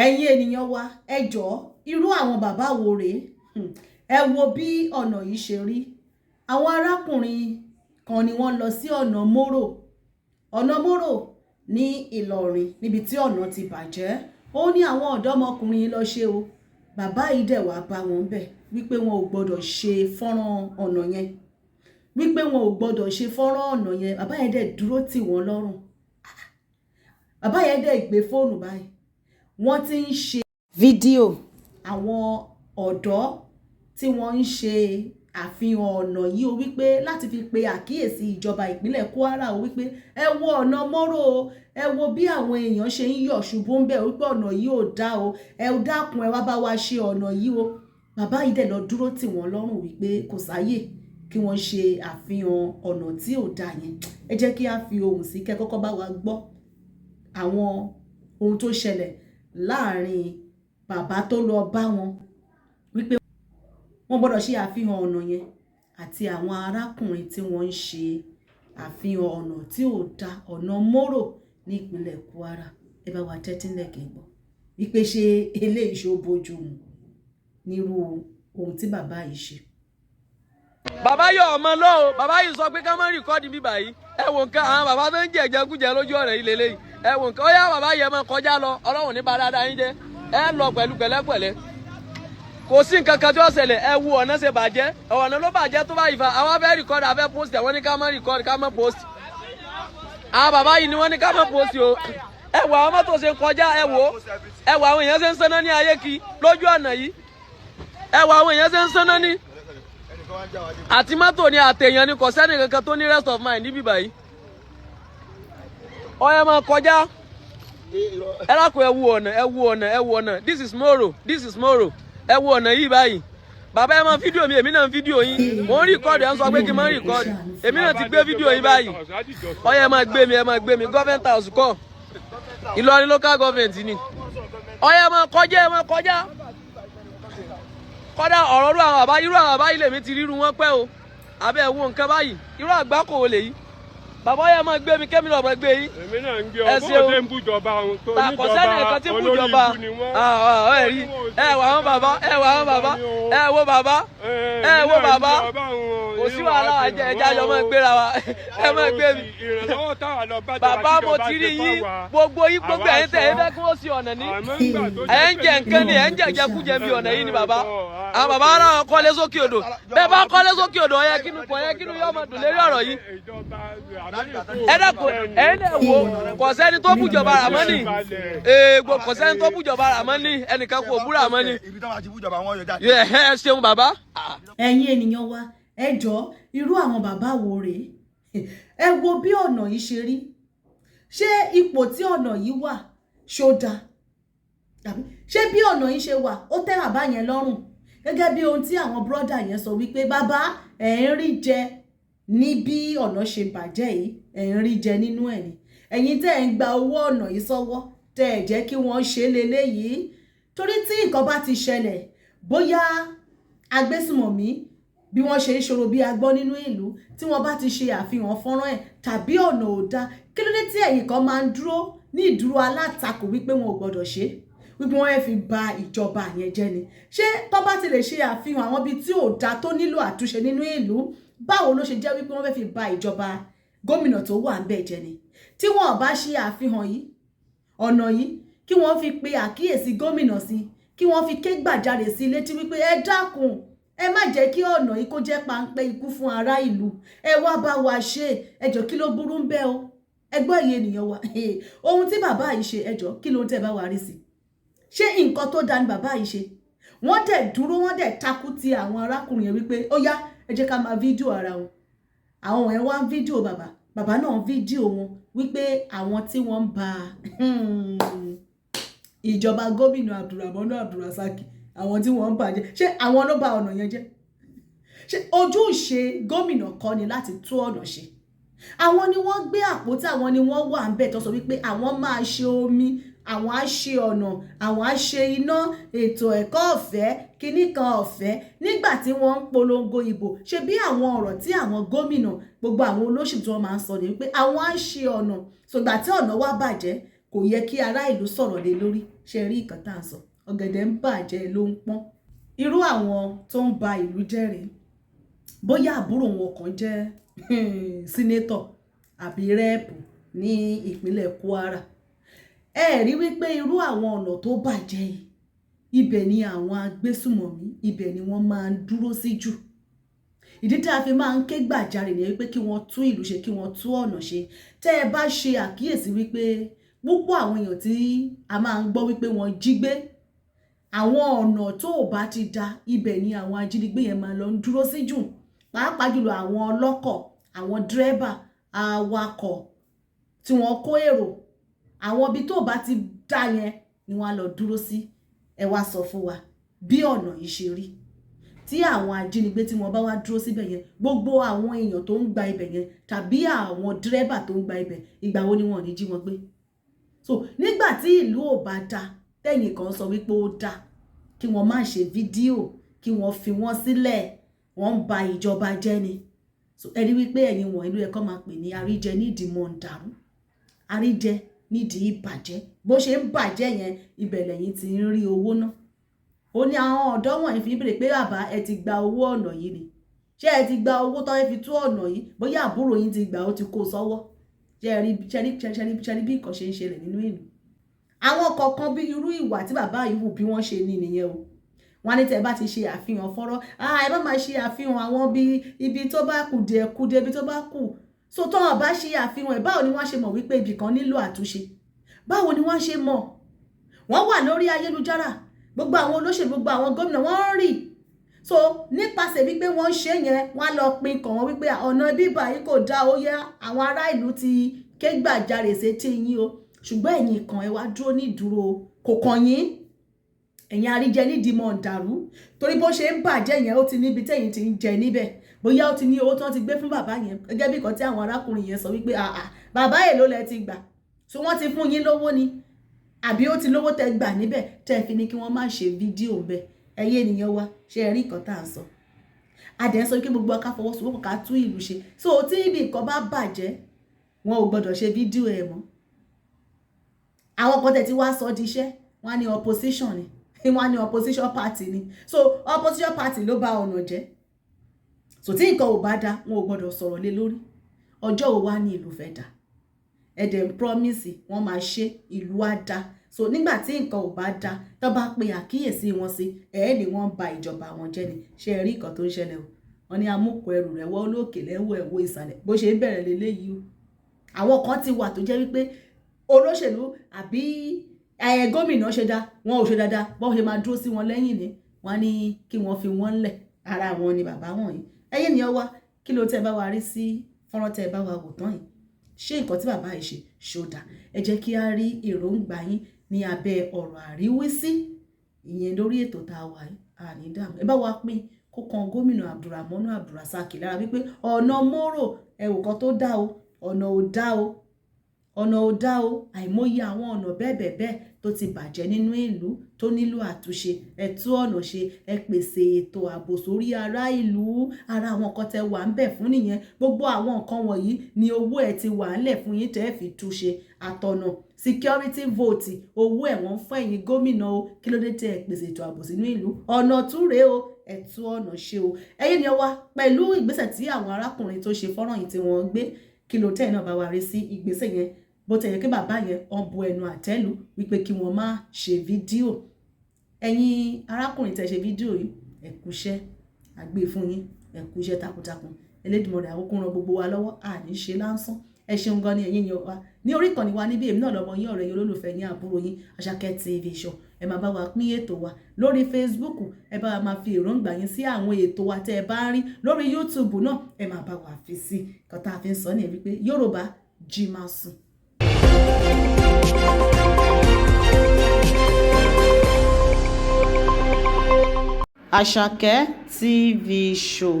Ẹ̀yin ènìyàn wa, ẹ jọ̀ọ́, irú àwọn bàbá wo rèé? Ẹ wo bí ọ̀nà yìí ṣe rí. Àwọn arákùnrin kan ni wọ́n lọ sí ọ̀nà Mòró, ọ̀nà Mòró ní Ìlọrin, níbi tí ọ̀nà ti bàjẹ́. Ó ní àwọn ọ̀dọ́mọkùnrin yìí lọ ṣe o. Bàbá yìí dẹ̀ wá bá wọn bẹ̀ wípé wọn ò gbọ́dọ̀ ṣe fọ́nrán ọ̀nà yẹn, wípé wọn ò gbọ́dọ̀ ṣe fọ́nrán ọ̀nà yẹn. Bàbá yẹn dẹ̀ dúró tì wọ́n lọ́rùn. Bàbá yẹn dẹ̀ gbé fóònù báyìí, wọ́n ti ń ṣe fídíò àwọn ọ̀dọ́ tí wọ́n ń ṣe àfihàn ọ̀nà yìí o, wípé láti fi pe àkíyèsí ìjọba ìpínlẹ̀ Kwara o, wípé ẹ wo ọ̀nà Mòró o, ẹ wo bí àwọn èèyàn ṣe ń yọ̀ ṣubú ń bẹ̀, wípé ọ̀nà yìí ò dá o, ẹ dákun, ẹ wá bá wa ṣe ọ̀nà yìí o. Bàbá yìí dẹ̀ lọ dúró tì wọ́n lọ́rùn wípé kò sáyè kí wọ́n ṣe àfihàn ọ̀nà tí ò dá yẹn. Ẹ jẹ́ kí a fi ohùn sí kẹ́ kọ́kọ́ bá wa gbọ́ àwọn ohun tó ṣẹlẹ̀ láàrin bàbá tó lọ bá wọn wípé wọ́n gbọ́dọ̀ ṣe àfihàn ọ̀nà yẹn àti àwọn arákùnrin tí wọ́n ń ṣe àfihàn ọ̀nà tí ò da, ọ̀nà Mòró ní ìpínlẹ̀ Kwara. Ẹ bá wa tẹ́tí lẹ́kẹ̀ẹ́ gbọ́ wípé ṣé eléyìí ṣó bójú mu nírú ohun tí bàbá yìí ṣe? Bàbá yọ ọmọ lọ o. Bàbá yìí sọ pé ká má record bíbà yìí. Ẹ wò nǹkan, àwọn bàbá tó ń jẹ ìjẹkújẹ lójú ọ̀rẹ́ yìí lélẹ́yìí. Ẹ wò nǹkan. Ó yá, bàbá yẹ máa kọjá lọ. Ọlọ́run ní bá dáadáa yín jẹ́. Ẹ lọ pẹ̀lú pẹ̀lẹ́pẹ̀lẹ́, kò sí nǹkan kan tí ó ṣẹlẹ̀. Ẹ wo ọ̀nà ṣe bàjẹ́, ọ̀nà ló bàjẹ́ tó báyìí fa. Àwọn fẹ́ record, àfẹ́ post ẹ̀, wọ́n ní ká má record, ká má post. Àwọn bàbá yìí ni wọ́n ní ká má post o. Ẹ wo àwọn mọ́tò ṣe ń kọjá. Ẹ wo, ẹ wo àwọn èèyàn ṣe ń sẹ́ná ní ayé kí lójú ọ̀nà yìí. Ẹ wo àwọn èèyàn ṣe ń sẹ́ná ní àti mọ́tò ni àtẹ̀yàn ni. Kò sẹ́ni kankan tó ní rest of mind níbí báyìí. Ó yá, máa kọjá. Ẹ lákòó, ẹ wo ọ̀nà, ẹ wo ọ̀nà, ẹ wo ọ̀nà. This is Moro, this is Moro. Ẹ wo ọ̀nà yìí báyìí. Bàbá, ẹ máa fídíò mi, èmi náà ń fídíò yín. Mò ń record. Ẹ ń sọ pé kí n máa record, èmi náà ti gbé fídíò yín báyìí. Ó yá, ẹ máa gbé mi, ẹ máa gbé mi. Government house kọ́, Ìlọrin local government ni. Ó yá, ẹ máa kọjá, ẹ máa kọjá. Kọ́dà ọ̀rọ̀ irú àwọn bàbá, irú àwọn bàbá yìí lèmi ti ríru wọn pẹ́ o. Àbẹ́ ẹ̀ wo nǹkan báyìí, irú àgbákò wo lèyí? Bàbá, ó yá, máa gbé mi, kémi náà máa gbé yín. Èmi náà ń gbé Ẹ ọ bó ṣeun. ṣe ń bújọba ohun tó Ta kò sẹ́ni nǹkan tí níjọba, ń olórí bújọba. ibú ni wọ́n. Ẹ rí, ẹ wà àwọn bàbá, ẹ wà àwọn bàbá, ẹ wo bàbá, ẹ wo bàbá. Kò sí wàhálà, ẹjẹ ẹjẹ àjọ máa gbéra wa. Ẹ máa gbé mi. Ìrànlọ́wọ́ táwa lọ bá Bàbá, mo ti rí yín, gbogbo yín, gbogbo ẹ̀yin tẹ̀ ẹ fẹ́ kí wọ́n sí ọ̀nà ní. Ẹ̀ ń jẹ nǹkan ni, ẹ̀ ń jẹ ìjẹkújẹ bí ọ̀nà yìí ni. Bàbá, àwọn bàbá ara wọn kọ́lé sókè odò. Bẹ́ẹ̀ bá kọ́lé sókè odò, ọ̀yẹ́ kínú kọ̀ ọ̀yẹ́ kínú yóò máa dùn lérí ọ̀rọ̀ yìí. Ẹ dákun, ẹ̀yin náà wò, kò sẹ́ni tó bújọba Ràmọ́nì èègbò, kò sẹ́ni tó bújọba Ràmọ́nì, ẹnìkan kò bú Ràmọ́nì. Ibi tí wọ́n ti bújọba, wọn yọ jáde. Ẹ ṣeun, bàbá. Ẹ̀yin ènìyàn wa, ẹ jọ̀ọ́, irú àwọn bàbá wo rèé? Ẹ wo bí ọ̀nà yìí ṣe rí. Ṣé ipò tí ọ̀nà yìí wà ṣó dáa? Tàbí ṣé bí ọ̀nà yìí ṣe wà, ó tẹ́ bàbá yẹn lọ́rùn? Gẹ́gẹ́ bí ohun tí àwọn brọ́dà yẹn sọ wípé bàbá ẹ̀ ń rí jẹ ní bí ọ̀nà ṣe bàjẹ́ yìí, ẹ̀ ń rí jẹ nínú ẹ̀ ni. Ẹ̀yin tẹ́ ẹ̀ ń gba owó ọ̀nà yìí sọ́wọ́, tẹ́ ẹ̀ jẹ́ kí wọ́n ṣe é leléyìí, torí tí nǹkan bá ti ṣẹlẹ̀, bóyá agbésùmọ̀mí, bí wọ́n ṣe ń ṣòro bí agbọ́ nínú ìlú, tí wọ́n bá ti ṣe àfihàn fọ́nrán ẹ̀ tàbí ọ̀nà ò dáa, kí ló dé tí ẹ̀yin kan máa ń dúró ní ìdúró alátakò wípé wọn ò gbọ́dọ̀ ṣe é, wípé wọ́n fẹ́ fi ba ìjọba yẹn jẹ́ ni? Ṣé tó bá ti lè ṣe àfihàn àwọn ibi tí ò dáa tó nílò àtúnṣe nínú ìlú, báwo ló ṣe jẹ́ wípé wọ́n fẹ́ fi ba ìjọba gómìnà tó wà ń bẹ̀ jẹ́ ni? Tí wọ́n bá ṣe àfihàn yìí, ọ̀nà yìí, kí wọ́n fi pe àkíyèsí gómìnà sí, kí wọ́n fi ké gbàjarè sí létí wípé ẹ dákun, ẹ má jẹ́ kí ọ̀nà yìí kó jẹ́ páńpẹ́ ikú fún ará ìlú, ẹ wá bá wa ṣe, ẹ jọ̀ọ́, kí ló burú ń bẹ́ o? Ẹ gbọ́ iye ènìyàn wa, ohun tí bàbá yìí ṣe, ẹ jọ̀ọ́, kí ló ń tẹ́ bá wa rí sí? Ṣé nǹkan tó dáa ni bàbá yìí ṣe? Wọ́n dẹ̀ dúró, wọ́n dẹ̀ takú ti àwọn arákùnrin yẹn wípé ó yá, ẹ jẹ́ ká máa fídíò ara wọn. Àwọn wọ̀nyẹn wá ń fídíò bàbá, bàbá náà ń fídíò wọn, wípé àwọn tí wọ́n ń ba ìjọba gómìnà Abdulrahman Abdulrasaq, àwọn tí wọ́n ń bàjẹ́, ṣé àwọn ló ba ọ̀nà yẹn jẹ́? Ṣé ojúṣe gómìnà kọ́ ni láti tú ọ̀nà ṣe? Àwọn ni wọ́n gbé àpótí, àwọn ni wọ́n wà ń bẹ̀ tó sọ wípé àwọn máa ṣe omi, àwọn á ṣe ọ̀nà, àwọn á ṣe iná, ètò ẹ̀kọ́ ọ̀fẹ́, kinní kan ọ̀fẹ́, nígbà tí wọ́n ń polongo ìbò. Ṣe bí àwọn ọ̀rọ̀ tí àwọn gómìnà, gbogbo àwọn olóṣèlú tí wọ́n máa ń sọ ni wípé àwọn á ṣe ọ̀nà. Ṣùgbọ́n tí ọ̀nà wá bàjẹ́, kò yẹ kí ará ìlú sọ̀rọ̀ lé lórí? Ṣe rí nǹkan tá à ń sọ? Ọ̀gẹ̀dẹ̀ ń bàjẹ́ ló ń pọ́n. Irú àwọn tó ń ba ìlú jẹ́ rèé. Bóyá àbúrò wọn kan jẹ́ senator àbí rep ní ìpínlẹ̀ Kwara, ẹ rí wípé irú àwọn ọ̀nà tó bàjẹ́ yìí, ibẹ̀ ni àwọn agbésùmọ̀mí, ibẹ̀ ni wọ́n máa ń dúró sí jù. Ìdí tí a fi máa ń ké gbàjarè ni wípé kí wọ́n tún ìlú ṣe, kí wọ́n tún ọ̀nà ṣe. Tẹ́ ẹ bá ṣe àkíyèsí wípé púpọ̀ àwọn èèyàn tí a máa ń gbọ́ wípé wọ́n jí gbé, àwọn ọ̀nà tó ò bá ti da, ibẹ̀ ni àwọn ajínigbé yẹn máa lọ ń dúró sí jù, pàápàá jùlọ àwọn ọlọ́kọ̀, àwọn dírẹ́bà, awakọ̀ tí wọ́n kó èrò. Àwọn ibi tó bá ti dá yẹn ni wọ́n á lọ dúró sí. Ẹ wá sọ fún wa bí ọ̀nà yìí ṣe rí, tí àwọn ajínigbé tí wọ́n bá wá dúró síbẹ̀ yẹn, gbogbo àwọn èèyàn tó ń gba ibẹ̀ yẹn tàbí àwọn dírẹ́bà tó ń gba ibẹ̀, ìgbà wo ni wọ́n ò ní jí wọn gbé? So nígbà tí ìlú ò bá da, tẹ̀yìn kan sọ wípé ó da kí wọ́n má ṣe fídíò, kí wọ́n fi wọ́n sílẹ̀, wọ́n ń ba ìjọba jẹ́ ni. So ẹ rí wípé ẹ̀yin wọ̀nyí ló yẹ kó máa pè ní àríjẹ nídìí mọ̀ǹdàrú, àríjẹ nídìí ìbàjẹ́. Bó ṣe ń bàjẹ́ yẹn, ibẹ̀ lẹ́yìn tí ń rí owó ná. Ó ní àwọn ọ̀dọ́ wọ̀nyí fi ń béèrè pé, bàbá, ẹ ti gba owó ọ̀nà yìí ni? Ṣé ẹ ti gba owó tó fi tú ọ̀nà yìí? Bóyá àbúrò yín ti gbà, ó ti kó sọ́wọ́. Ṣé ẹ rí, ṣe rí, ṣe rí, ṣe rí bí nǹkan ṣe ń ṣẹlẹ̀ nínú ìlú? Àwọn kọ̀ọ̀kan bí irú ìwà tí bàbá yìí hù, bí wọ́n ṣe ní nìyẹn o. Wọ́n á ní tẹ́ ẹ bá ti ṣe àfihàn fọ́rọ́, ẹ má máa ṣe àfihàn àwọn bí ibi tó bá kù díẹ̀ kù díẹ̀, ibi tó bá kù. So tó wọn bá ṣe àfihàn ẹ̀, báwo ni wọ́n ṣe mọ̀ wípé ibì kan nílò àtúnṣe? Báwo ni wọ́n ṣe mọ̀? Wọ́n wà lórí ayélujára, gbogbo àwọn olóṣèlú, gbogbo àwọn gómìnà, wọ́n ń rí. So nípasẹ̀ wípé wọ́n ń ṣe yẹn, wọ́n á lọ pin kàn wọ́n wípé ọ̀nà bíbà yìí kò dá, ó yá, àwọn ará ìlú ti ké gbàjarè sétí yín o. Ṣùgbọ́n ẹ̀yin kan, ẹ wá dúró ní ìdúró kò kàn yín. Ẹ̀yin àríjẹ nídìí mọ̀ ń dàrú, torí bó ṣe ń bàjẹ́ yẹn, ó ti níbi tẹ́yìn ti ń jẹ níbẹ̀. Bóyá ó ti ní owó tí wọ́n ti gbé fún bàbá yẹn, gẹ́gẹ́ bí nǹkan tí àwọn arákùnrin yẹn sọ wípé, àà, bàbá, èló lẹ ti gbà? So wọ́n ti fún yín lówó ni, àbí ó ti lówó tẹ́ gbà níbẹ̀ tẹ́ fi ní kí wọ́n má ṣe fídíò ńbẹ̀? Ẹ̀yin ènìyàn wa, ṣe ẹ rí nǹkan tá à ń sọ? Adẹ̀ ń sọ wípé gbogbo wa ká fọwọ́sowọ́pọ̀, ká tún ìlú ṣe. So tí ibi nǹkan bá bàjẹ́, wọn ò gbọ́dọ̀ ṣe fídíò ẹ̀ mọ́. Àwọn kan tẹ̀ tí wá sọ di iṣẹ́, wọ́n á ní opposition ni, wọ́n á ní opposition party ni. So opposition party ló bà ọ̀nà jẹ́. So tí nǹkan ò bá da, wọn ò gbọ́dọ̀ sọ̀rọ̀ lé lórí. Ọjọ́ wo wá ní ìlú fẹ́ dà? Ẹ dẹ̀ ń promise wọ́n máa ṣe, ìlú á da. So nígbà tí nǹkan ò bá da, tó bá pe àkíyèsí wọn sí ẹ̀ ní wọ́n ń ba ìjọba wọn jẹ́ ni. Ṣé ẹ rí nǹkan tó ń ṣẹlẹ̀ o? Wọ́n ní amúkọ̀ ẹrù rẹ̀ wọ́ lókè lẹ́wọ̀ ẹ̀wọ̀ ìsàlẹ̀. Bó ṣe ń bẹ̀rẹ̀ leléyìí o. Àwọn kan ti wà tó jẹ́ wípé olóṣèlú àbí gómìnà ṣe dá, wọn ò ṣe dáadáa, bọ́n ṣe máa dúró sí wọn lẹ́yìn ni wọ́n ní kí wọ́n fi wọ́n lẹ̀. Ara wọn ni bàbá wọ̀nyí. Ẹ̀yin ènìyàn wa, kí ló tẹ́ bá wa rí sí fọ́nrán tẹ́ bá wa wò tán yìí? Ṣé nǹkan tí bàbá yìí ṣe ṣó dáa? Ẹ jẹ́ kí a rí èròǹgbà yín ní abẹ́ ọ̀rọ̀ àríwísí ìyẹn lórí ètò tá a wà yìí. Àní dààmú, ẹ bá wa pín kó kan gómìnà Abdulrahman Abdulrasaq lára wípé ọ̀nà mórò ẹ̀wò kan tó dá o, ọ̀nà ò dá o, ọ̀nà ò dá o. Àìmọye àwọn ọ̀nà bẹ́ẹ̀ bẹ́ẹ̀ bẹ́ẹ̀ tó ti bàjẹ́ nínú ìlú tó nílò àtúnṣe. Ẹ tú ọ̀nà ṣe, ẹ pèsè ètò ààbò sórí ará ìlú. Ara àwọn nǹkan tẹ wà ń bẹ̀ fún nìyẹn. Gbogbo àwọn nǹkan wọ̀nyí ni owó ẹ̀ ti wà ńlẹ̀ fún yín tẹ́ ẹ fi túnṣe àtọ̀nà. Security vote, owó ẹ̀ wọ́n fún ẹ̀yin gómìnà o. Kí ló dé tẹ́ ẹ pèsè ètò ààbò sínú ìlú? Ọ̀nà tún rèé o, ẹ tú ọ̀nà ṣe o. Ẹ̀yin ni wá pẹ̀lú ìgbésẹ̀ tí àwọn arákùnrin tó ṣe fọ́nrán yìí tí wọ́n gbé, kí ló tẹ́ ẹ̀ náà bá wa rí sí ìgbésẹ̀ yẹn? Bó tẹ̀ yẹ kí bàbá yẹn wọ́n bu ẹnu àtẹ́lù wípé kí wọ́n má ṣe fídíò. Ẹ̀yin arákùnrin tẹ́ ṣe fídíò yìí, ẹ kúṣẹ́, àgbè fún yín, ẹ kúṣẹ́ takuntakun. Elédùmarè àkókò ràn gbogbo wa lọ́wọ́, àní ṣe lásán. Ẹ ṣeun gan ni, ẹ̀yin yẹn wa ní orí ìkànnì wa níbí. Èmi náà lọ́mọ yín, ọ̀rẹ́ yín, olólùfẹ́ yín, àbúrò yín, Àṣàkẹ́ TV Show. Ẹ máa bá wa pín ètò wa lórí Facebook, ẹ bá wa máa fi èròǹgbà yín sí àwọn ètò wa tẹ́ ẹ bá ń rí lórí YouTube náà, ẹ máa bá wa fi sí kan tá a fi ń sọ ní wípé Yorùbá jí máa sùn. Àṣàkẹ́ TV Show.